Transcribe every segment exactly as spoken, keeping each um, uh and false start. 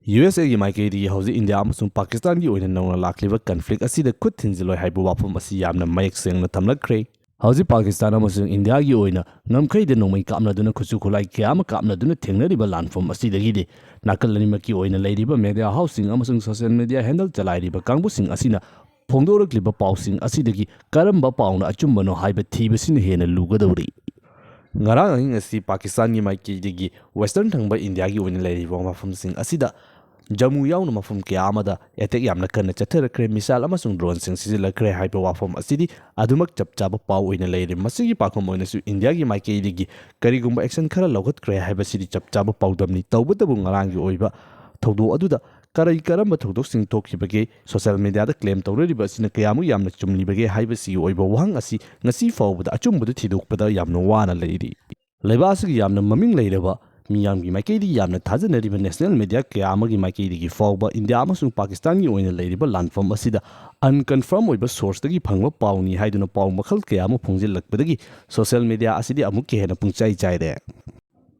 U S ꯑꯦꯒꯤ ꯃꯥꯏꯀꯩꯗꯒꯤ ꯍꯧꯖꯤꯛ ꯏꯟꯗꯤꯌꯥ ꯑꯃꯁꯨꯡ ꯄꯥꯀꯤꯁꯇꯥꯟꯒꯤ ꯑꯣꯏꯅ ꯅꯧꯅ ꯂꯥꯛꯂꯤꯕ ꯀꯟꯐ꯭ꯂꯤꯛ ꯑꯁꯤꯗ ꯈꯨꯠ ꯊꯤꯟꯖꯤꯜꯂꯣꯏ ꯍꯥꯏꯕ ꯋꯥꯐꯝ ꯑꯁꯤ ꯌꯥꯝꯅ ꯃꯌꯦꯛ ꯁꯦꯡꯅ ꯊꯝꯂꯛꯈ꯭ꯔꯦ꯫ ꯍꯧꯖꯤꯛ ꯄꯥꯀꯤꯁꯇꯥꯟ ꯑꯃꯁꯨꯡ ꯏꯟꯗꯤꯌꯥꯒꯤ ꯑꯣꯏꯅ ꯉꯝꯈꯩꯗ ꯅꯣꯡꯃꯩ ꯀꯥꯞꯅꯗꯨꯅ ꯈꯨꯠꯁꯨ ꯈꯨꯠꯂꯥꯏ ꯀꯌꯥ ꯑꯃ ꯀꯥꯞꯅꯗꯨꯅ ꯊꯦꯡꯅꯔꯤꯕ ꯂꯥꯟꯐꯝ ꯑꯁꯤꯗꯒꯤꯗꯤ ꯅꯥꯀꯜ ꯑꯅꯤꯃꯛꯀꯤ ꯑꯣꯏꯅ ꯂꯩꯔꯤꯕ ꯃꯦꯗꯤꯌꯥ ꯍꯥꯎꯁꯁꯤꯡ ꯑꯃꯁꯨꯡ ꯁꯣꯁꯤꯌꯦꯜ ꯃꯦꯗꯤꯌꯥ ꯍꯦꯟꯗꯜ ꯆꯂꯥꯏꯔꯤꯕ ꯀꯥꯡꯕꯨꯁꯤꯡ ꯑꯁꯤꯅ ꯐꯣꯡꯗꯣꯔꯛꯂꯤꯕ ꯄꯥꯎꯁꯤꯡ ꯑꯁꯤꯗꯒꯤ ꯀꯔꯝꯕ ꯄꯥꯎꯅ ꯑꯆꯨꯝꯕꯅꯣ ꯍꯥꯏꯕ ꯊꯤꯕꯁꯤꯅ ꯍꯦꯟꯅ ꯂꯨꯒꯗꯧꯔꯤ꯫ ꯉꯔꯥꯡ ꯑꯍꯤꯡ ꯑꯁꯤ ꯄꯥꯀꯤꯁꯇꯥꯟꯒꯤ ꯃꯥꯏꯀꯩꯗꯒꯤ ꯋꯦꯁꯇꯔꯟ ꯊꯪꯕ ꯏꯟꯗꯤꯌꯥꯒꯤ ꯑꯣꯏꯅ ꯂꯩꯔꯤꯕ ꯃꯐꯝꯁꯤꯡ ꯑꯁꯤꯗ ꯖꯝꯃꯨ ꯌꯥꯎꯅ ꯃꯐꯝ ꯀꯌꯥ ꯑꯃꯗ ꯑꯦꯇꯦꯛ ꯌꯥꯝꯅ ꯀꯟꯅ ꯆꯠꯊꯔꯛꯈ꯭ꯔꯦ, ꯃꯤꯁꯥꯏꯜ ꯑꯃꯁꯨꯡ ꯗ꯭ꯔꯣꯟꯁꯤꯡ ꯁꯤꯖꯤꯜꯂꯛꯈ꯭ꯔꯦ ꯍꯥꯏꯕ ꯋꯥꯐꯝ ꯑꯁꯤꯗꯤ ꯑꯗꯨꯃꯛ ꯆꯞ ꯆꯥꯕ ꯄꯥꯎ ꯑꯣꯏꯅ ꯂꯩꯔꯦ꯫ ꯃꯁꯤꯒꯤ ꯄꯥꯎꯈꯨꯝ ꯑꯣꯏꯅꯁꯨ ꯏꯟꯗꯤꯌꯥꯒꯤ ꯃꯥꯏꯀꯩꯗꯒꯤ ꯀꯔꯤꯒꯨꯝꯕ ꯑꯦꯛꯁꯟ ꯈꯔ ꯂꯧꯈꯠꯈ꯭ꯔꯦ ꯍꯥꯏꯕꯁꯤꯗꯤ ꯆꯞ ꯆꯥꯕ ꯄꯥꯎꯗꯝꯅꯤ꯫ ꯇꯧꯕꯇꯕꯨ ꯉꯔꯥꯡꯒꯤ ꯑꯣꯏꯕ ꯊꯧꯗꯣꯛ ꯑꯗꯨꯗ ꯀꯔꯤ ꯀꯔꯝꯕ ꯊꯧꯗꯣꯛꯁꯤꯡ ꯊꯣꯛꯈꯤꯕꯒꯦ, ꯁꯣꯁꯤꯌꯦꯜ ꯃꯦꯗꯤꯌꯥꯗ ꯀ꯭ꯂꯦꯝ ꯇꯧꯅꯔꯤꯕ ꯑꯁꯤꯅ ꯀꯌꯥꯃꯨꯛ ꯌꯥꯝꯅ ꯆꯨꯝꯂꯤꯕꯒꯦ ꯍꯥꯏꯕꯁꯤꯒꯤ ꯑꯣꯏꯕ ꯋꯥꯍꯪ ꯑꯁꯤ ꯉꯁꯤ ꯐꯥꯎꯕꯗ ꯑꯆꯨꯝꯕꯗꯨ ꯊꯤꯗꯣꯛꯄꯗ ꯌꯥꯝꯅ ꯋꯥꯅ ꯂꯩꯔꯤ꯫ ꯂꯩꯕꯥꯛ ꯑꯁꯤꯒꯤ ꯌꯥꯝꯅ ꯃꯃꯤꯡ ꯂꯩꯔꯕ, ꯃꯤꯌꯥꯝꯒꯤ ꯃꯥꯏꯀꯩꯗꯒꯤ ꯌꯥꯝꯅ ꯊꯥꯖꯅꯔꯤꯕ ꯅꯦꯁꯅꯦꯜ ꯃꯦꯗꯤꯌꯥ ꯀꯌꯥ ꯑꯃꯒꯤ ꯃꯥꯏꯀꯩꯗꯒꯤ ꯐꯥꯎꯕ ꯏꯟꯗꯤꯌꯥ ꯑꯃꯁꯨꯡ ꯄꯥꯀꯤꯁꯇꯥꯟꯒꯤ ꯑꯣꯏꯅ ꯂꯩꯔꯤꯕ ꯂꯥꯟꯐꯝ ꯑꯁꯤꯗ ꯑꯟꯀꯟꯐꯥꯔꯝ ꯑꯣꯏꯕ ꯁꯣꯔꯁꯇꯒꯤ ꯐꯪꯕ ꯄꯥꯎꯅꯤ ꯍꯥꯏꯗꯨꯅ ꯄꯥꯎ ꯃꯈꯜ ꯀꯌꯥ ꯑꯃ ꯐꯣꯡꯖꯤꯜꯂꯛꯄꯗꯒꯤ ꯁꯣꯁꯤꯌꯦꯜ ꯃꯦꯗꯤꯌꯥ ꯑꯁꯤꯗꯤ ꯑꯃꯨꯛꯀ ꯍꯦꯟꯅ ꯄꯨꯡꯆꯥꯏ ꯆꯥꯏꯔꯦ꯫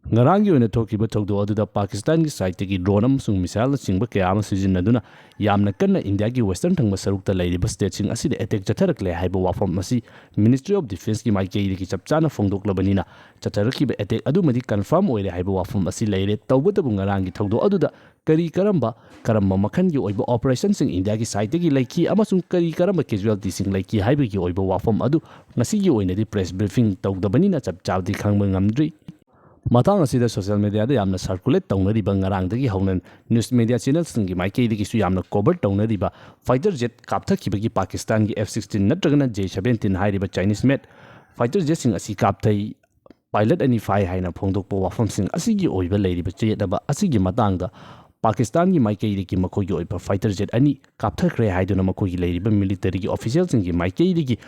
ꯉꯔꯥꯡꯒꯤ ꯑꯣꯏꯅ ꯊꯣꯛꯈꯤꯕ ꯊꯧꯗꯣꯛ ꯑꯗꯨꯗ ꯄꯥꯀꯤꯁꯇꯥꯟꯒꯤ ꯁꯥꯏꯠꯇꯒꯤ ꯗ꯭ꯔꯣꯟ ꯑꯃꯁꯨꯡ ꯃꯤꯁꯥꯏꯜꯅꯆꯤꯡꯕ ꯀꯌꯥ ꯑꯃ ꯁꯤꯖꯤꯟꯅꯗꯨꯅ ꯌꯥꯝꯅ ꯀꯟꯅ ꯏꯟꯗꯤꯌꯥꯒꯤ ꯋꯦꯁꯇꯔꯟ ꯊꯪꯕ ꯁꯔꯨꯛꯇ ꯂꯩꯔꯤꯕ ꯁ꯭ꯇꯦꯠꯁꯤꯡ ꯑꯁꯤꯗ ꯑꯦꯇꯦꯛ ꯆꯠꯊꯔꯛꯂꯦ ꯍꯥꯏꯕ ꯋꯥꯐꯝ ꯑꯁꯤ ꯃꯤꯅꯤꯁꯇ꯭ꯔꯤ ꯑꯣꯐ ꯗꯤꯐꯦꯟꯁꯀꯤ ꯃꯥꯏꯀꯩꯗꯒꯤ ꯆꯞ ꯆꯥꯅ ꯐꯣꯡꯗꯣꯛꯂꯕꯅꯤꯅ ꯆꯠꯊꯔꯛꯈꯤꯕ ꯑꯦꯇꯦꯛ ꯑꯗꯨꯃꯗꯤ ꯀꯟꯐꯥꯔꯝ ꯑꯣꯏꯔꯦ ꯍꯥꯏꯕ ꯋꯥꯐꯝ ꯑꯁꯤ ꯂꯩꯔꯦ꯫ ꯇꯧꯕꯇꯕꯨ ꯉꯔꯥꯡꯒꯤ ꯊꯧꯗꯣꯛ ꯑꯗꯨꯗ ꯀꯔꯤ ꯀꯔꯝꯕ, ꯀꯔꯝꯕ ꯃꯈꯜꯒꯤ ꯑꯣꯏꯕ ꯑꯣꯄꯔꯦꯁꯟꯁꯤꯡ ꯏꯟꯗꯤꯌꯥꯒꯤ ꯁꯥꯏꯠꯇꯒꯤ ꯂꯩꯈꯤ ꯑꯃꯁꯨꯡ ꯀꯔꯤ ꯀꯔꯝꯕ ꯀꯦꯖꯨꯋꯦꯜꯇꯤꯁꯤꯡ ꯂꯩꯈꯤ ꯍꯥꯏꯕꯒꯤ ꯑꯣꯏꯕ ꯋꯥꯐꯝ ꯑꯗꯨ ꯉꯁꯤꯒꯤ ꯑꯣꯏꯅꯗꯤ ꯄ꯭ꯔꯦꯁ ꯕ꯭ꯔꯤꯐꯤꯡ ꯇꯧꯗꯕꯅꯤꯅ ꯆꯞ ꯆꯥꯕꯗꯤ ꯈꯪꯕ ꯉꯝꯗ꯭ꯔꯤ꯫ ꯃꯇꯥꯡ ꯑꯁꯤꯗ ꯁꯣꯁꯤꯌꯦꯜ ꯃꯦꯗꯤꯌꯥꯗ ꯌꯥꯝꯅ ꯁꯔꯀꯨꯂꯦꯠ ꯇꯧꯅꯔꯤꯕ, ꯉꯔꯥꯡꯗꯒꯤ ꯍꯧꯅ ꯅ꯭ꯌꯨꯁ ꯃꯦꯗꯤꯌꯥ ꯆꯦꯅꯦꯜꯁꯤꯡꯒꯤ ꯃꯥꯏꯀꯩꯗꯒꯤꯁꯨ ꯌꯥꯝꯅ ꯀꯣꯚꯔ ꯇꯧꯅꯔꯤꯕ ꯐꯥꯏꯇꯔ ꯖꯦꯠ ꯀꯥꯞꯊꯈꯤꯕꯒꯤ ꯄꯥꯀꯤꯁꯇꯥꯟꯒꯤ ꯑꯦꯐ ꯁꯤꯛꯁꯇꯤꯟ ꯅꯠꯇ꯭ꯔꯒꯅ ꯖꯦ ꯁꯚꯦꯟꯇꯤꯟ ꯍꯥꯏꯔꯤꯕ ꯆꯥꯏꯅꯤꯁ ꯃꯦꯠ ꯐꯥꯏꯇꯔ ꯖꯦꯠꯁꯤꯡ ꯑꯁꯤ ꯀꯥꯞꯊꯩ, ꯄꯥꯏꯂꯠ ꯑꯅꯤ ꯐꯥꯏ ꯍꯥꯏꯅ ꯐꯣꯡꯗꯣꯛꯄ ꯋꯥꯐꯝꯁꯤꯡ ꯑꯁꯤꯒꯤ ꯑꯣꯏꯕ ꯂꯩꯔꯤꯕ ꯆꯌꯦꯠꯅꯕ ꯑꯁꯤꯒꯤ ꯃꯇꯥꯡꯗ ꯄꯥꯀꯤꯁꯇꯥꯟꯒꯤ ꯃꯥꯏꯀꯩꯗꯒꯤ ꯃꯈꯣꯏꯒꯤ ꯑꯣꯏꯕ ꯐꯥꯏꯇꯔ ꯖꯦꯠ ꯑꯅꯤ ꯀꯥꯞꯊꯈ꯭ꯔꯦ ꯍꯥꯏꯗꯨꯅ ꯃꯈꯣꯏꯒꯤ ꯂꯩꯔꯤꯕ ꯃꯤꯂꯤꯇꯔꯤꯒꯤ ꯑꯣꯐꯤꯁꯤꯌꯦꯜꯁꯤꯡꯒꯤ ꯃꯥꯏꯀꯩꯗꯒꯤ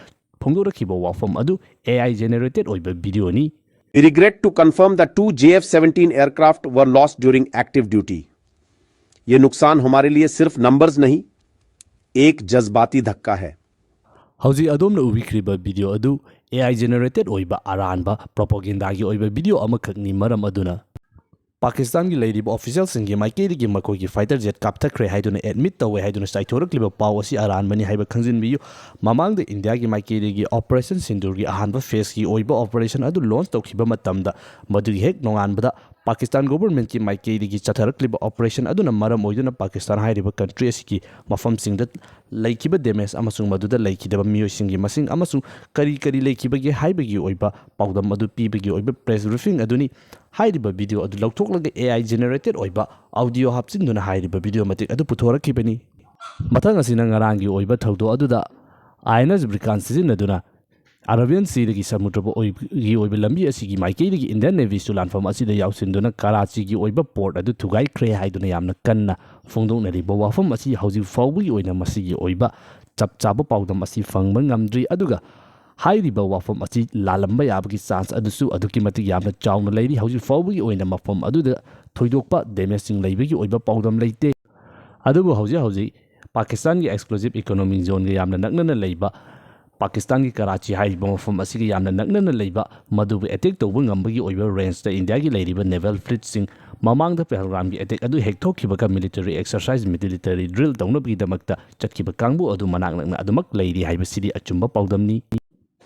ꯐꯣꯡꯗꯣꯔꯛꯈꯤꯕ ꯋꯥꯐꯝ ꯑꯗꯨ ꯑꯦ ꯑꯥꯏ ꯖꯦꯅꯦꯔꯦꯇꯦꯠ ꯑꯣꯏꯕ ꯚꯤꯗꯤꯑꯣꯅꯤ꯫ We regret to confirm that two J F seventeen aircraft were lost during active duty. ये नुकसान हमारे लिए सिर्फ नंबर्स नहीं, एक जज्बाती धक्का है। ꯍꯧꯖꯤꯛ ꯑꯗꯣꯝꯅ ꯎꯕꯤꯈ꯭ꯔꯤꯕ ꯚꯤꯗꯤꯑꯣ ꯑꯗꯨ ꯑꯦ ꯑꯥꯏ ꯖꯦꯅꯦꯔꯦꯇꯦꯠ ꯑꯣꯏꯕ ꯑꯔꯥꯟꯕ ꯄ꯭ꯔꯣꯄꯣꯒꯦꯟꯗꯥꯒꯤ ꯑꯣꯏꯕ ꯚꯤꯗꯤꯑꯣ ꯑꯃꯈꯛꯅꯤ, ꯃꯔꯝ ꯑꯗꯨꯅ ꯄꯥꯀꯤꯁꯇꯥꯟꯒꯤ ꯂꯩꯔꯤꯕ ꯑꯣꯐꯤꯁꯤꯌꯦꯜꯁꯤꯡꯒꯤ ꯃꯥꯏꯀꯩꯗꯒꯤ ꯃꯈꯣꯏꯒꯤ ꯐꯥꯏꯇꯔ ꯖꯦꯠ ꯀꯥꯞꯊꯈ꯭ꯔꯦ ꯍꯥꯏꯗꯨꯅ ꯑꯦꯗꯃꯤꯠ ꯇꯧꯋꯦ ꯍꯥꯏꯗꯨꯅ ꯆꯥꯏꯊꯣꯔꯛꯂꯤꯕ ꯄꯥꯎ ꯑꯁꯤ ꯑꯔꯥꯟꯕꯅꯤ ꯍꯥꯏꯕ ꯈꯪꯖꯤꯟꯕꯤꯌꯨ꯫ ꯃꯃꯥꯡꯗ ꯏꯟꯗꯤꯌꯥꯒꯤ ꯃꯥꯏꯀꯩꯗꯒꯤ ꯑꯣꯄꯔꯦꯁꯟ ꯁꯤꯟꯗꯨꯔꯒꯤ ꯑꯍꯥꯟꯕ ꯐꯦꯁꯀꯤ ꯑꯣꯏꯕ ꯑꯣꯄꯔꯦꯁꯟ ꯑꯗꯨ ꯂꯣꯟꯆ ꯇꯧꯈꯤꯕ ꯃꯇꯝꯗ, ꯃꯗꯨꯒꯤ ꯍꯦꯛ ꯅꯣꯡꯉꯥꯟꯕꯗ ꯄꯥꯀꯤꯁꯇꯥꯟ ꯒꯣꯚꯔꯟꯃꯦꯟꯠꯀꯤ ꯃꯥꯏꯀꯩꯗꯒꯤ ꯆꯠꯊꯔꯛꯂꯤꯕ ꯑꯣꯄꯔꯦꯁꯟ ꯑꯗꯨꯅ ꯃꯔꯝ ꯑꯣꯏꯗꯨꯅ ꯄꯥꯀꯤꯁꯇꯥꯟ ꯍꯥꯏꯔꯤꯕ ꯀꯟꯇ꯭ꯔꯤ ꯑꯁꯤꯒꯤ ꯃꯐꯝꯁꯤꯡꯗ ꯂꯩꯈꯤꯕ ꯗꯦꯃꯦꯖ ꯑꯃꯁꯨꯡ ꯃꯗꯨꯗ ꯂꯩꯈꯤꯗꯕ ꯃꯤꯑꯣꯏꯁꯤꯡꯒꯤ ꯃꯁꯤꯡ ꯑꯃꯁꯨꯡ ꯀꯔꯤ ꯀꯔꯤ ꯂꯩꯈꯤꯕꯒꯦ ꯍꯥꯏꯕꯒꯤ ꯑꯣꯏꯕ ꯄꯥꯎꯗꯝ ꯑꯗꯨ ꯄꯤꯕꯒꯤ ꯑꯣꯏꯕ ꯄ꯭ꯔꯦꯁ ꯕ꯭ꯔꯤꯐꯤꯡ ꯑꯗꯨꯅꯤ꯫ ꯍꯥꯏꯔꯤꯕ ꯚꯤꯗꯤꯑꯣ ꯑꯗꯨ ꯂꯧꯊꯣꯛꯂꯒ ꯑꯦ ꯑꯥꯏ ꯖꯦꯅꯦꯔꯦꯇꯦꯗ ꯑꯣꯏꯕ ꯑꯣꯗꯤꯑꯣ ꯍꯥꯞꯆꯤꯟꯗꯨꯅ ꯍꯥꯏꯔꯤꯕ ꯚꯤꯗꯤꯑꯣ ꯃꯇꯦꯛ ꯑꯗꯨ ꯄꯨꯊꯣꯔꯛꯈꯤꯕꯅꯤ꯫ ꯃꯊꯪ ꯑꯁꯤꯅ ꯉꯔꯥꯡꯒꯤ ꯑꯣꯏꯕ ꯊꯧꯗꯣꯛ ꯑꯗꯨꯗ ꯑꯥꯏ ꯑꯦꯟ ꯑꯦꯁ ꯕ꯭ꯔꯤꯀꯥꯟ ꯁꯤꯖꯤꯟꯅꯗꯨꯅ ꯑꯔꯥꯕꯤꯌꯟ ꯁꯤꯗꯒꯤ ꯁꯃꯨꯗ꯭ꯔ ꯑꯣꯏꯒꯤ ꯑꯣꯏꯕ ꯂꯝꯕꯤ ꯑꯁꯤꯒꯤ ꯃꯥꯏꯀꯩꯗꯒꯤ ꯏꯟꯗꯤꯌꯟ ꯅꯦꯚꯤꯁꯨ ꯂꯥꯟꯐꯝ ꯑꯁꯤꯗ ꯌꯥꯎꯁꯤꯟꯗꯨꯅ ꯀꯔꯥꯆꯤꯒꯤ ꯑꯣꯏꯕ ꯄꯣꯔꯠ ꯑꯗꯨ ꯊꯨꯒꯥꯏꯈ꯭ꯔꯦ ꯍꯥꯏꯗꯨꯅ ꯌꯥꯝꯅ ꯀꯟꯅ ꯐꯣꯡꯗꯣꯛꯅꯔꯤꯕ ꯋꯥꯐꯝ ꯑꯁꯤ ꯍꯧꯖꯤꯛ ꯐꯥꯎꯕꯒꯤ ꯑꯣꯏꯅ ꯃꯁꯤꯒꯤ ꯑꯣꯏꯕ ꯆꯞ ꯆꯥꯕ ꯄꯥꯎꯗꯝ ꯑꯁꯤ ꯐꯪꯕ ꯉꯝꯗ꯭ꯔꯤ꯫ ꯑꯗꯨꯒ ꯍꯥꯏꯔꯤꯕ ꯋꯥꯐꯝ ꯑꯁꯤ ꯂꯥꯜꯂꯝꯕ ꯌꯥꯕꯒꯤ ꯆꯥꯟꯁ ꯑꯗꯨꯁꯨ ꯑꯗꯨꯛꯀꯤ ꯃꯇꯤꯛ ꯌꯥꯝꯅ ꯆꯥꯎꯅ ꯂꯩꯔꯤ꯫ ꯍꯧꯖꯤꯛ ꯐꯥꯎꯕꯒꯤ ꯑꯣꯏꯅ ꯃꯐꯝ ꯑꯗꯨꯗ ꯊꯣꯏꯗꯣꯛꯄ ꯗꯦꯃꯦꯖꯁꯤꯡ ꯂꯩꯕꯒꯤ ꯑꯣꯏꯕ ꯄꯥꯎꯗꯝ ꯂꯩꯇꯦ꯫ ꯑꯗꯨꯕꯨ ꯍꯧꯖꯤꯛ ꯍꯧꯖꯤꯛ ꯄꯥꯀꯤꯁꯇꯥꯟꯒꯤ ꯑꯦꯛꯁꯀ꯭ꯂꯨꯁꯤꯞ ꯏꯀꯣꯅꯣꯃꯤꯛ ꯖꯣꯟꯒ ꯌꯥꯝꯅ ꯅꯛꯅꯅ ꯂꯩꯕ ꯄꯥꯀꯤꯁꯇꯥꯟꯒꯤ ꯀꯔꯥꯆꯤ ꯍꯥꯏꯔꯤꯕ ꯃꯐꯝ ꯑꯁꯤꯒ ꯌꯥꯝꯅ ꯅꯛꯅꯅ ꯂꯩꯕ, ꯃꯗꯨꯕꯨ ꯑꯦꯇꯦꯛ ꯇꯧꯕ ꯉꯝꯕꯒꯤ ꯑꯣꯏꯕ ꯔꯦꯟꯖꯇ ꯏꯟꯗꯤꯌꯥꯒꯤ ꯂꯩꯔꯤꯕ ꯅꯦꯚꯦꯜ ꯐ꯭ꯂꯤꯠꯁꯤꯡ ꯃꯃꯥꯡꯗ ꯄꯍꯜꯒꯥꯝꯒꯤ ꯑꯦꯇꯦꯛ ꯑꯗꯨ ꯍꯦꯛ ꯊꯣꯛꯈꯤꯕꯒ ꯃꯤꯂꯤꯇꯔꯤ ꯑꯦꯛꯁꯔꯁꯥꯏꯖ, ꯃꯤꯂꯤꯇꯔꯤ ꯗ꯭ꯔꯤꯜ ꯇꯧꯅꯕꯒꯤꯗꯃꯛꯇ ꯆꯠꯈꯤꯕ ꯀꯥꯡꯕꯨ ꯑꯗꯨ ꯃꯅꯥꯛ ꯅꯛꯅ ꯑꯗꯨꯃꯛ ꯂꯩꯔꯤ ꯍꯥꯏꯕꯁꯤꯗꯤ ꯑꯆꯨꯝꯕ ꯄꯥꯎꯗꯝꯅꯤ꯫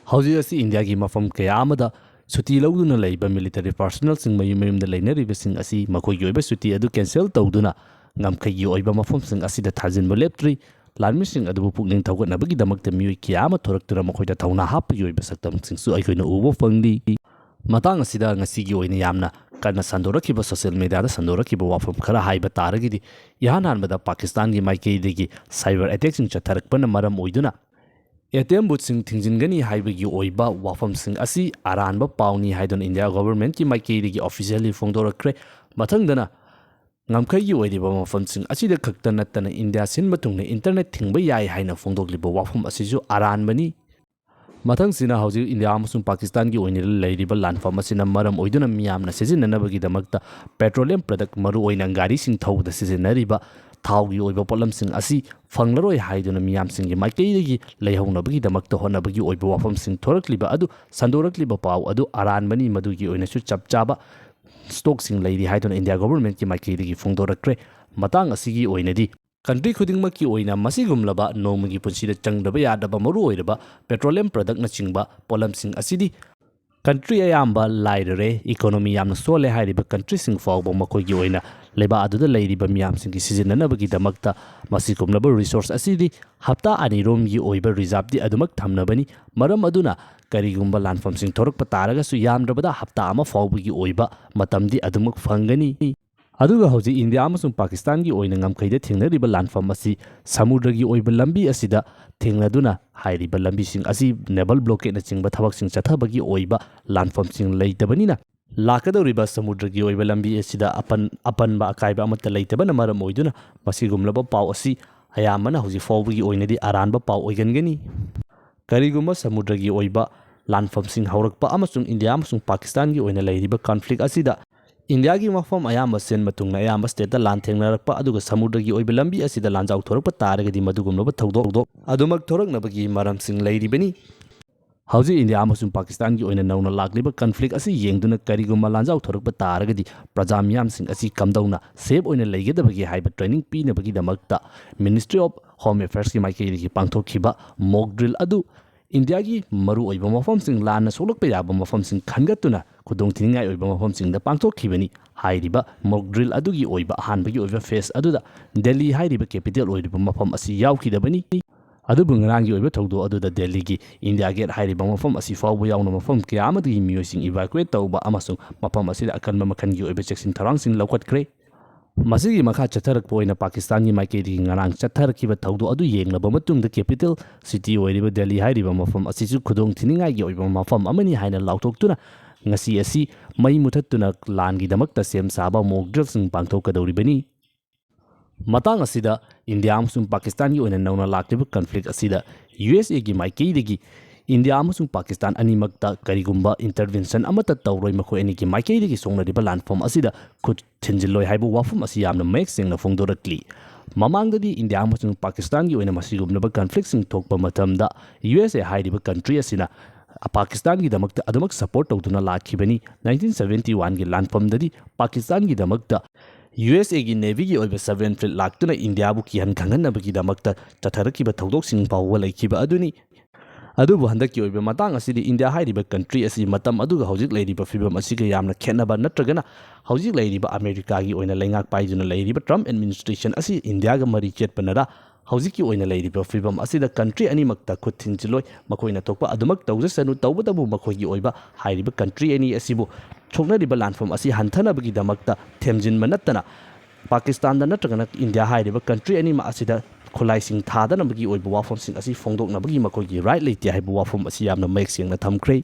ꯍꯧꯖꯤꯛ ꯑꯁꯤ ꯏꯟꯗꯤꯌꯥꯒꯤ ꯃꯐꯝ ꯀꯌꯥ ꯑꯃꯗ ꯁꯨꯇꯤ ꯂꯧꯗꯨꯅ ꯂꯩꯕ ꯃꯤꯂꯤꯇꯔꯤ ꯄꯥꯔꯁꯅꯦꯜꯁꯤꯡ ꯃꯌꯨꯝ ꯃꯌꯨꯝꯗ ꯂꯩꯅꯔꯤꯕꯁꯤꯡ ꯑꯁꯤ ꯃꯈꯣꯏꯒꯤ ꯑꯣꯏꯕ ꯁꯨꯇꯤ ꯑꯗꯨ ꯀꯦꯟꯁꯦꯜ ꯇꯧꯗꯨꯅ ꯉꯝꯈꯩꯒꯤ ꯑꯣꯏꯕ ꯃꯐꯝꯁꯤꯡ ꯑꯁꯤꯗ ꯊꯥꯖꯤꯟꯕ ꯂꯦꯞꯇ꯭ꯔꯤ꯫ ꯂꯥꯟꯃꯤꯁꯤꯡ ꯑꯗꯨꯕꯨ ꯄꯨꯛꯅꯤꯡ ꯊꯧꯒꯠꯅꯕꯒꯤꯗꯃꯛꯇ ꯃꯤꯑꯣꯏ ꯀꯌꯥ ꯑꯃ ꯊꯣꯔꯛꯇꯨꯅ ꯃꯈꯣꯏꯗ ꯊꯧꯅꯥ ꯍꯥꯞꯄꯒꯤ ꯑꯣꯏꯕ ꯁꯛꯇꯝꯁꯤꯡꯁꯨ ꯑꯩꯈꯣꯏꯅ ꯎꯕ ꯐꯪꯂꯤ꯫ ꯃꯇꯥꯡ ꯑꯁꯤꯗ ꯉꯁꯤꯒꯤ ꯑꯣꯏꯅ ꯌꯥꯝꯅ ꯀꯟꯅ ꯁꯟꯗꯣꯔꯛꯈꯤꯕ, ꯁꯣꯁꯤꯌꯦꯜ ꯃꯤꯗꯤꯌꯥꯗ ꯁꯟꯗꯣꯔꯛꯈꯤꯕ ꯋꯥꯐꯝ ꯈꯔ ꯍꯥꯏꯕ ꯇꯥꯔꯒꯗꯤ, ꯏꯍꯥꯟ ꯍꯥꯟꯕꯗ ꯄꯥꯀꯤꯁꯇꯥꯟꯒꯤ ꯃꯥꯏꯀꯩꯗꯒꯤ ꯁꯥꯏꯕꯔ ꯑꯦꯇꯦꯛꯁꯤꯡ ꯆꯠꯊꯔꯛꯄꯅ ꯃꯔꯝ ꯑꯣꯏꯗꯨꯅ ꯑꯦ ꯇꯤ ꯑꯦꯝ ꯕꯨꯠꯁꯤꯡ ꯊꯤꯡꯖꯤꯟꯒꯅꯤ ꯍꯥꯏꯕꯒꯤ ꯑꯣꯏꯕ ꯋꯥꯐꯝꯁꯤꯡ ꯑꯁꯤ ꯑꯔꯥꯟꯕ ꯄꯥꯎꯅꯤ ꯍꯥꯏꯗꯨꯅ ꯏꯟꯗꯤꯌꯥ ꯒꯣꯚꯔꯟꯃꯦꯟꯠꯀꯤ ꯃꯥꯏꯀꯩꯗꯒꯤ ꯑꯣꯐꯤꯁꯤꯌꯦꯜꯂꯤ ꯐꯣꯡꯗꯣꯔꯛꯈ꯭ꯔꯦ꯫ ꯃꯊꯪꯗꯅ ꯉꯝꯈꯩꯒꯤ ꯑꯣꯏꯔꯤꯕ ꯃꯐꯝꯁꯤꯡ ꯑꯁꯤꯗ ꯈꯛꯇ ꯅꯠꯇꯅ ꯏꯟꯗꯤꯌꯥ ꯁꯤꯟꯕ ꯊꯨꯡꯅ ꯏꯟꯇꯔꯅꯦꯠ ꯊꯤꯡꯕ ꯌꯥꯏ ꯍꯥꯏꯅ ꯐꯣꯡꯗꯣꯛꯂꯤꯕ ꯋꯥꯐꯝ ꯑꯁꯤꯁꯨ ꯑꯔꯥꯟꯕꯅꯤ꯫ ꯃꯊꯪꯁꯤꯅ ꯍꯧꯖꯤꯛ ꯏꯟꯗꯤꯌꯥ ꯑꯃꯁꯨꯡ ꯄꯥꯀꯤꯁꯇꯥꯟꯒꯤ ꯑꯣꯏꯅ ꯂꯩꯔꯤꯕ ꯂꯥꯟꯐꯝ ꯑꯁꯤꯅ ꯃꯔꯝ ꯑꯣꯏꯗꯨꯅ ꯃꯤꯌꯥꯝꯅ ꯁꯤꯖꯤꯟꯅꯅꯕꯒꯤꯗꯃꯛꯇ ꯄꯦꯇ꯭ꯔꯣꯂꯤꯌꯝ ꯄ꯭ꯔꯗꯛ, ꯃꯔꯨꯑꯣꯏꯅ ꯒꯥꯔꯤꯁꯤꯡ ꯊꯧꯕꯗ ꯁꯤꯖꯤꯟꯅꯔꯤꯕ ꯊꯥꯎꯒꯤ ꯑꯣꯏꯕ ꯄꯣꯠꯂꯝꯁꯤꯡ ꯑꯁꯤ ꯐꯪꯂꯔꯣꯏ ꯍꯥꯏꯗꯨꯅ ꯃꯤꯌꯥꯝꯁꯤꯡꯒꯤ ꯃꯥꯏꯀꯩꯗꯒꯤ ꯂꯩꯍꯧꯅꯕꯒꯤꯗꯃꯛꯇ ꯍꯣꯠꯅꯕꯒꯤ ꯑꯣꯏꯕ ꯋꯥꯐꯝꯁꯤꯡ ꯊꯣꯔꯛꯂꯤꯕ ꯑꯗꯨ, ꯁꯟꯗꯣꯔꯛꯂꯤꯕ ꯄꯥꯎ ꯑꯗꯨ ꯑꯔꯥꯟꯕꯅꯤ꯫ ꯃꯗꯨꯒꯤ ꯑꯣꯏꯅꯁꯨ ꯆꯞ ꯆꯥꯕ ꯁ꯭ꯇꯣꯛꯁꯤꯡ ꯂꯩꯔꯤ ꯍꯥꯏꯗꯨꯅ ꯏꯟꯗꯤꯌꯥ ꯒꯣꯚꯔꯟꯃꯦꯟꯠꯀꯤ ꯃꯥꯏꯀꯩꯗꯒꯤ ꯐꯣꯡꯗꯣꯔꯛꯈ꯭ꯔꯦ꯫ ꯃꯇꯥꯡ ꯑꯁꯤꯒꯤ ꯑꯣꯏꯅꯗꯤ ꯀꯟꯇ꯭ꯔꯤ ꯈꯨꯗꯤꯡꯃꯛꯀꯤ ꯑꯣꯏꯅ ꯃꯁꯤꯒꯨꯝꯂꯕ ꯅꯣꯡꯃꯒꯤ ꯄꯨꯟꯁꯤꯗ ꯆꯪꯗꯕ ꯌꯥꯗꯕ ꯃꯔꯨꯑꯣꯏꯔꯕ ꯄꯦꯇ꯭ꯔꯣꯂꯤꯌꯝ ꯄ꯭ꯔꯗꯛꯅꯆꯤꯡꯕ ꯄꯣꯠꯂꯝꯁꯤꯡ ꯑꯁꯤꯗꯤ ꯀꯟꯇ꯭ꯔꯤ ꯑꯌꯥꯝꯕ ꯂꯥꯏꯔꯔꯦ, ꯏꯀꯣꯅꯣꯃꯤ ꯌꯥꯝꯅ ꯁꯣꯜꯂꯦ ꯍꯥꯏꯔꯤꯕ ꯀꯟꯇ꯭ꯔꯤꯁꯤꯡ ꯐꯥꯎꯕ ꯃꯈꯣꯏꯒꯤ ꯑꯣꯏꯅ ꯂꯩꯕꯥꯛ ꯑꯗꯨꯗ ꯂꯩꯔꯤꯕ ꯃꯤꯌꯥꯝꯁꯤꯡꯒꯤ ꯁꯤꯖꯤꯟꯅꯅꯕꯒꯤꯗꯃꯛꯇ ꯃꯁꯤꯒꯨꯝꯂꯕ ꯔꯤꯁꯣꯔꯁ ꯑꯁꯤꯗꯤ ꯍꯞꯇꯥ ꯑꯅꯤꯔꯣꯝꯒꯤ ꯑꯣꯏꯕ ꯔꯤꯖꯥꯔꯚꯇꯤ ꯑꯗꯨꯃꯛ ꯊꯝꯅꯕꯅꯤ꯫ ꯃꯔꯝ ꯑꯗꯨꯅ ꯀꯔꯤꯒꯨꯝꯕ ꯂꯥꯟꯐꯝꯁꯤꯡ ꯊꯣꯔꯛꯄ ꯇꯥꯔꯒꯁꯨ ꯌꯥꯝꯗ꯭ꯔꯕꯗ ꯍꯞꯇꯥ ꯑꯃ ꯐꯥꯎꯕꯒꯤ ꯑꯣꯏꯕ ꯃꯇꯝꯗꯤ ꯑꯗꯨꯃꯛ ꯐꯪꯒꯅꯤ꯫ ꯑꯗꯨꯒ ꯍꯧꯖꯤꯛ ꯏꯟꯗꯤꯌꯥ ꯑꯃꯁꯨꯡ ꯄꯥꯀꯤꯁꯇꯥꯟꯒꯤ ꯑꯣꯏꯅ ꯉꯝꯈꯩꯗ ꯊꯦꯡꯅꯔꯤꯕ ꯂꯥꯟꯐꯝ ꯑꯁꯤ ꯁꯃꯨꯗ꯭ꯔꯒꯤ ꯑꯣꯏꯕ ꯂꯝꯕꯤ ꯑꯁꯤꯗ ꯊꯦꯡꯅꯗꯨꯅ ꯍꯥꯏꯔꯤꯕ ꯂꯝꯕꯤꯁꯤꯡ ꯑꯁꯤ ꯅꯦꯚꯜ ꯕ꯭ꯂꯣꯀꯦꯠꯅꯆꯤꯡꯕ ꯊꯕꯛꯁꯤꯡ ꯆꯠꯊꯕꯒꯤ ꯑꯣꯏꯕ ꯂꯥꯟꯐꯝꯁꯤꯡ ꯂꯩꯇꯕꯅꯤꯅ ꯂꯥꯛꯀꯗꯧꯔꯤꯕ ꯁꯃꯨꯗ꯭ꯔꯒꯤ ꯑꯣꯏꯕ ꯂꯝꯕꯤ ꯑꯁꯤꯗ ꯑꯄꯟ-, ꯑꯄꯟꯕ ꯑꯀꯥꯏꯕ ꯑꯃꯠꯇ ꯂꯩꯇꯕꯅ ꯃꯔꯝ ꯑꯣꯏꯗꯨꯅ ꯃꯁꯤꯒꯨꯝꯂꯕ ꯄꯥꯎ ꯑꯁꯤ ꯑꯌꯥꯝꯕꯅ ꯍꯧꯖꯤꯛ ꯐꯥꯎꯕꯒꯤ ꯑꯣꯏꯅꯗꯤ ꯑꯔꯥꯟꯕ ꯄꯥꯎ ꯑꯣꯏꯒꯟꯒꯅꯤ꯫ ꯀꯔꯤꯒꯨꯝꯕ ꯁꯃꯨꯗ꯭ꯔꯒꯤ ꯑꯣꯏꯕ ꯂꯥꯟꯐꯝꯁꯤꯡ ꯍꯧꯔꯛꯄ ꯑꯃꯁꯨꯡ ꯏꯟꯗꯤꯌꯥ ꯑꯃꯁꯨꯡ ꯄꯥꯀꯤꯁꯇꯥꯟꯒꯤ ꯑꯣꯏꯅ ꯂꯩꯔꯤꯕ ꯀꯟꯐ꯭ꯂꯤꯛ ꯑꯁꯤꯗ ꯏꯟꯗꯤꯌꯥꯒꯤ ꯃꯐꯝ ꯑꯌꯥꯝꯕ ꯁꯤꯟꯕ ꯊꯨꯡꯅ ꯑꯌꯥꯝꯕ ꯁ꯭ꯇꯦꯠꯇ ꯂꯥꯟ ꯊꯦꯡꯅꯔꯛꯄ ꯑꯗꯨꯒ ꯁꯃꯨꯗ꯭ꯔꯒꯤ ꯑꯣꯏꯕ ꯂꯝꯕꯤ ꯑꯁꯤꯗ ꯂꯥꯟꯖꯥꯎ ꯊꯣꯔꯛꯄ ꯇꯥꯔꯒꯗꯤ ꯃꯗꯨꯒꯨꯝꯂꯕ ꯊꯧꯗꯣꯛ ꯑꯗꯨꯃꯛ ꯊꯣꯔꯛꯅꯕꯒꯤ ꯃꯔꯝꯁꯤꯡ ꯂꯩꯔꯤꯕꯅꯤ꯫ ꯍꯧꯖꯤꯛ ꯏꯟꯗꯤꯌꯥ ꯑꯃꯁꯨꯡ ꯄꯥꯀꯤꯁꯇꯥꯟꯒꯤ ꯑꯣꯏꯅ ꯅꯧꯅ ꯂꯥꯛꯂꯤꯕ ꯀꯟꯐ꯭ꯂꯤꯛ ꯑꯁꯤ ꯌꯦꯡꯗꯨꯅ ꯀꯔꯤꯒꯨꯝꯕ ꯂꯥꯟꯖꯥꯎ ꯊꯣꯔꯛꯄ ꯇꯥꯔꯒꯗꯤ ꯄ꯭ꯔꯖꯥ ꯃꯤꯌꯥꯝꯁꯤꯡ ꯑꯁꯤ ꯀꯝꯗꯧꯅ ꯁꯦꯐ ꯑꯣꯏꯅ ꯂꯩꯒꯗꯕꯒꯦ ꯍꯥꯏꯕ ꯇ꯭ꯔꯦꯅꯤꯡ ꯄꯤꯅꯕꯒꯤꯗꯃꯛꯇ Ministry of Home Affairsꯀꯤ ꯃꯥꯏꯀꯩꯗꯒꯤ ꯄꯥꯡꯊꯣꯛꯈꯤꯕ ꯃꯣꯛ ꯗ꯭ꯔꯤꯜ ꯑꯗꯨ ꯏꯟꯗꯤꯌꯥꯒꯤ ꯃꯔꯨꯑꯣꯏꯕ ꯃꯐꯝꯁꯤꯡ, ꯂꯥꯟꯅ ꯁꯣꯛꯂꯛꯄ ꯌꯥꯕ ꯃꯐꯝꯁꯤꯡ ꯈꯟꯒꯠꯇꯨꯅ ꯈꯨꯗꯣꯡꯊꯤꯅꯤꯡꯉꯥꯏ ꯑꯣꯏꯕ ꯃꯐꯝꯁꯤꯡꯗ ꯄꯥꯡꯊꯣꯛꯈꯤꯕꯅꯤ꯫ ꯍꯥꯏꯔꯤꯕ ꯃꯣꯛ ꯗ꯭ꯔꯤꯜ ꯑꯗꯨꯒꯤ ꯑꯣꯏꯕ ꯑꯍꯥꯟꯕꯒꯤ ꯑꯣꯏꯕ ꯐꯦꯁ ꯑꯗꯨꯗ ꯗꯦꯜꯂꯤ ꯍꯥꯏꯔꯤꯕ ꯀꯦꯄꯤꯇꯦꯜ ꯑꯣꯏꯔꯤꯕ ꯃꯐꯝ ꯑꯁꯤ ꯌꯥꯎꯈꯤꯗꯕꯅꯤ꯫ ꯑꯗꯨꯕꯨ ꯉꯔꯥꯡꯒꯤ ꯑꯣꯏꯕ ꯊꯧꯗꯣꯛ ꯑꯗꯨꯗ ꯗꯦꯜꯂꯤꯒꯤ ꯏꯟꯗꯤꯌꯥ ꯒꯦꯠ ꯍꯥꯏꯔꯤꯕ ꯃꯐꯝ ꯑꯁꯤ ꯐꯥꯎꯕ ꯌꯥꯎꯅ ꯃꯐꯝ ꯀꯌꯥ ꯑꯃꯗꯒꯤ ꯃꯤꯑꯣꯏꯁꯤꯡ ꯏꯚꯥꯀꯨꯋꯦꯠ ꯇꯧꯕ ꯑꯃꯁꯨꯡ ꯃꯐꯝ ꯑꯁꯤꯗ ꯑꯀꯟꯕ ꯃꯈꯜꯒꯤ ꯑꯣꯏꯕ ꯆꯦꯛꯁꯤꯟ ꯊꯧꯔꯥꯡꯁꯤꯡ ꯂꯧꯈꯠꯈ꯭ꯔꯦ꯫ ꯃꯁꯤꯒꯤ ꯃꯈꯥ ꯆꯠꯊꯔꯛꯄ ꯑꯣꯏꯅ ꯄꯥꯀꯤꯁꯇꯥꯟꯒꯤ ꯃꯥꯏꯀꯩꯗꯒꯤ ꯉꯔꯥꯡ ꯆꯠꯊꯔꯛꯈꯤꯕ ꯊꯧꯗꯣꯛ ꯑꯗꯨ ꯌꯦꯡꯂꯕ ꯃꯇꯨꯡꯗ ꯀꯦꯄꯤꯇꯦꯜ ꯁꯤꯇꯤ ꯑꯣꯏꯔꯤꯕ ꯗꯦꯜꯂꯤ ꯍꯥꯏꯔꯤꯕ ꯃꯐꯝ ꯑꯁꯤꯁꯨ ꯈꯨꯗꯣꯡꯊꯤꯅꯤꯡꯉꯥꯏꯒꯤ ꯑꯣꯏꯕ ꯃꯐꯝ ꯑꯃꯅꯤ ꯍꯥꯏꯅ ꯂꯥꯎꯊꯣꯛꯇꯨꯅ ꯉꯁꯤ ꯑꯁꯤ ꯃꯩ ꯃꯨꯊꯠꯇꯨꯅ ꯂꯥꯟꯒꯤꯗꯃꯛꯇ ꯁꯦꯝ ꯁꯥꯕ ꯃꯣꯛ ꯗ꯭ꯔꯤꯜꯁꯤꯡ ꯄꯥꯡꯊꯣꯛꯀꯗꯧꯔꯤꯕꯅꯤ꯫ ꯃꯇꯥꯡ ꯑꯁꯤꯗ ꯏꯟꯗꯤꯌꯥ ꯑꯃꯁꯨꯡ ꯄꯥꯀꯤꯁꯇꯥꯟꯒꯤ ꯑꯣꯏꯅ ꯅꯧꯅ ꯂꯥꯛꯂꯤꯕ ꯀꯟꯐ꯭ꯂꯤꯛ ꯑꯁꯤꯗ ꯌꯨ ꯑꯦꯁ ꯑꯦꯒꯤ ꯃꯥꯏꯀꯩꯗꯒꯤ ꯏꯟꯗꯤꯌꯥ ꯑꯃꯁꯨꯡ ꯄꯥꯀꯤꯁꯇꯥꯟ ꯑꯅꯤꯃꯛꯇ ꯀꯔꯤꯒꯨꯝꯕ ꯏꯟꯇꯔꯚꯦꯟꯁꯟ ꯑꯃꯠꯇ ꯇꯧꯔꯣꯏ, ꯃꯈꯣꯏ ꯑꯅꯤꯒꯤ ꯃꯥꯏꯀꯩꯗꯒꯤ ꯁꯣꯛꯅꯔꯤꯕ ꯂꯥꯟꯐꯝ ꯑꯁꯤꯗ ꯈꯨꯠ ꯊꯤꯟꯖꯤꯜꯂꯣꯏ ꯍꯥꯏꯕ ꯋꯥꯐꯝ ꯑꯁꯤ ꯌꯥꯝꯅ ꯃꯌꯦꯛ ꯁꯦꯡꯅ ꯐꯣꯡꯗꯣꯔꯛꯂꯤ꯫ ꯃꯃꯥꯡꯗꯗꯤ ꯏꯟꯗꯤꯌꯥ ꯑꯃꯁꯨꯡ ꯄꯥꯀꯤꯁꯇꯥꯟꯒꯤ ꯑꯣꯏꯅ ꯃꯁꯤꯒꯨꯝꯂꯕ ꯀꯟꯐ꯭ꯂꯤꯛꯁꯤꯡ ꯊꯣꯛꯄ ꯃꯇꯝꯗ ꯌꯨ ꯑꯦꯁ ꯑꯦ ꯍꯥꯏꯔꯤꯕ ꯀꯟꯇ꯭ꯔꯤ ꯑꯁꯤꯅ ꯄꯥꯀꯤꯁꯇꯥꯟꯒꯤꯗꯃꯛꯇ ꯑꯗꯨꯃꯛ ꯁꯄꯣꯔꯠ ꯇꯧꯗꯨꯅ ꯂꯥꯛꯈꯤꯕꯅꯤ꯫ ꯅꯥꯏꯟꯇꯤꯟ ꯁꯚꯦꯟꯇꯤ ꯋꯥꯟꯒꯤ ꯂꯥꯟꯐꯝꯗꯗꯤ ꯄꯥꯀꯤꯁꯇꯥꯟꯒꯤꯗꯃꯛꯇ ꯌꯨ ꯑꯦꯁ ꯑꯦꯒꯤ ꯅꯦꯚꯤꯒꯤ ꯑꯣꯏꯕ ꯁꯕꯃꯦꯔꯤꯟ ꯐ꯭ꯂꯤꯠ ꯂꯥꯛꯇꯨꯅ ꯏꯟꯗꯤꯌꯥꯕꯨ ꯀꯤꯍꯟ ꯈꯪꯍꯟꯅꯕꯒꯤꯗꯃꯛꯇ ꯆꯠꯊꯔꯛꯈꯤꯕ ꯊꯧꯗꯣꯛꯁꯤꯡ ꯐꯥꯎꯕ ꯂꯩꯈꯤꯕ ꯑꯗꯨꯅꯤ꯫ ꯑꯗꯨꯕꯨ ꯍꯟꯗꯛꯀꯤ ꯑꯣꯏꯕ ꯃꯇꯥꯡ ꯑꯁꯤꯗꯤ ꯏꯟꯗꯤꯌꯥ ꯍꯥꯏꯔꯤꯕ ꯀꯟꯇ꯭ꯔꯤ ꯑꯁꯤ ꯃꯇꯝ ꯑꯗꯨꯒ ꯍꯧꯖꯤꯛ ꯂꯩꯔꯤꯕ ꯐꯤꯕꯝ ꯑꯁꯤꯒ ꯌꯥꯝꯅ ꯈꯦꯠꯅꯕ ꯅꯠꯇ꯭ꯔꯒꯅ ꯍꯧꯖꯤꯛ ꯂꯩꯔꯤꯕ ꯑꯃꯦꯔꯤꯀꯥꯒꯤ ꯑꯣꯏꯅ ꯂꯩꯉꯥꯛ ꯄꯥꯏꯗꯨꯅ ꯂꯩꯔꯤꯕ ꯇ꯭ꯔꯝꯞ ꯑꯦꯗꯃꯤꯅꯤꯁꯇ꯭ꯔꯦꯁꯟ ꯑꯁꯤ ꯏꯟꯗꯤꯌꯥꯒ ꯃꯔꯤ ꯆꯦꯠꯄꯅꯔ? ꯍꯧꯖꯤꯛꯀꯤ ꯑꯣꯏꯅ ꯂꯩꯔꯤꯕ ꯐꯤꯕꯝ ꯑꯁꯤꯗ ꯀꯟꯇ꯭ꯔꯤ ꯑꯅꯤꯃꯛꯇ ꯈꯨꯠ ꯊꯤꯟꯖꯤꯜꯂꯣꯏ꯫ ꯃꯈꯣꯏꯅ ꯊꯣꯛꯄ ꯑꯗꯨꯃꯛ ꯇꯧꯖꯁꯅꯨ, ꯇꯧꯕꯇꯕꯨ ꯃꯈꯣꯏꯒꯤ ꯑꯣꯏꯕ ꯍꯥꯏꯔꯤꯕ ꯀꯟꯇ꯭ꯔꯤ ꯑꯅꯤ ꯑꯁꯤꯕꯨ ꯁꯣꯛꯅꯔꯤꯕ ꯂꯥꯟꯐꯝ ꯑꯁꯤ ꯍꯟꯊꯅꯕꯒꯤꯗꯃꯛꯇ ꯊꯦꯝꯖꯤꯟꯕ ꯅꯠꯇꯅ ꯄꯥꯀꯤꯁꯇꯥꯟꯗ ꯅꯠꯇ꯭ꯔꯒꯅ ꯏꯟꯗꯤꯌꯥ ꯍꯥꯏꯔꯤꯕ ꯀꯟꯇ꯭ꯔꯤ ꯑꯅꯤꯃꯛ ꯑꯁꯤꯗ ꯈꯨꯠꯂꯥꯏꯁꯤꯡ ꯊꯥꯗꯅꯕꯒꯤ ꯑꯣꯏꯕ ꯋꯥꯐꯝꯁꯤꯡ ꯑꯁꯤ ꯐꯣꯡꯗꯣꯛꯅꯕꯒꯤ ꯃꯈꯣꯏꯒꯤ ꯔꯥꯏꯠ ꯂꯩꯇꯦ ꯍꯥꯏꯕ ꯋꯥꯐꯝ ꯑꯁꯤ ꯌꯥꯝꯅ ꯃꯌꯦꯛ ꯁꯦꯡꯅ ꯊꯝꯈ꯭ꯔꯦ꯫